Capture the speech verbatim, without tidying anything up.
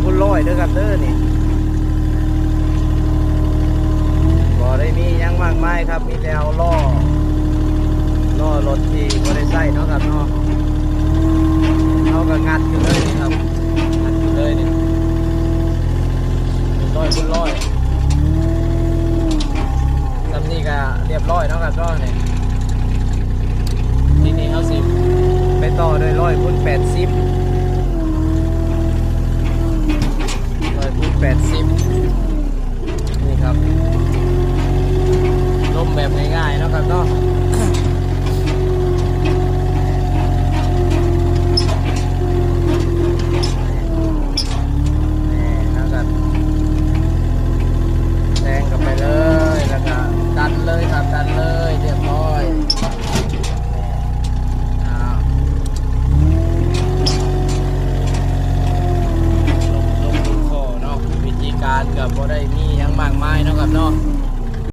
คูณร้อยเด้อครับเด้อนี่ บ่ได้มีหยังมากมายครับ มีแต่เอาล้อ ล้อรถที่บ่ได้ใช้เนาะครับเนาะ เฮาก็งัดอยู่เลยนี่ครับ งัดอยู่เลยนี่ ร้อยคูณร้อย ส่ำนี้ก็เรียบร้อยเนาะครับเนาะนี่ ทีนี้เฮาสิไปต่อด้วยร้อยคูณแปดสิบ ร้อยคูณแปดสิบ นี่ครับ ล้มแบบง่ายๆเนาะครับเนาะ นี่แล้วก็แซงกันไปเลย แล้วก็ดันเลยครับ ดันเลย เรียบร้อย นี่ อ่า ลงลงลงคอเนาะ วิธีการก็บ่ได้มีหยังมากมายเนาะครับเนาะ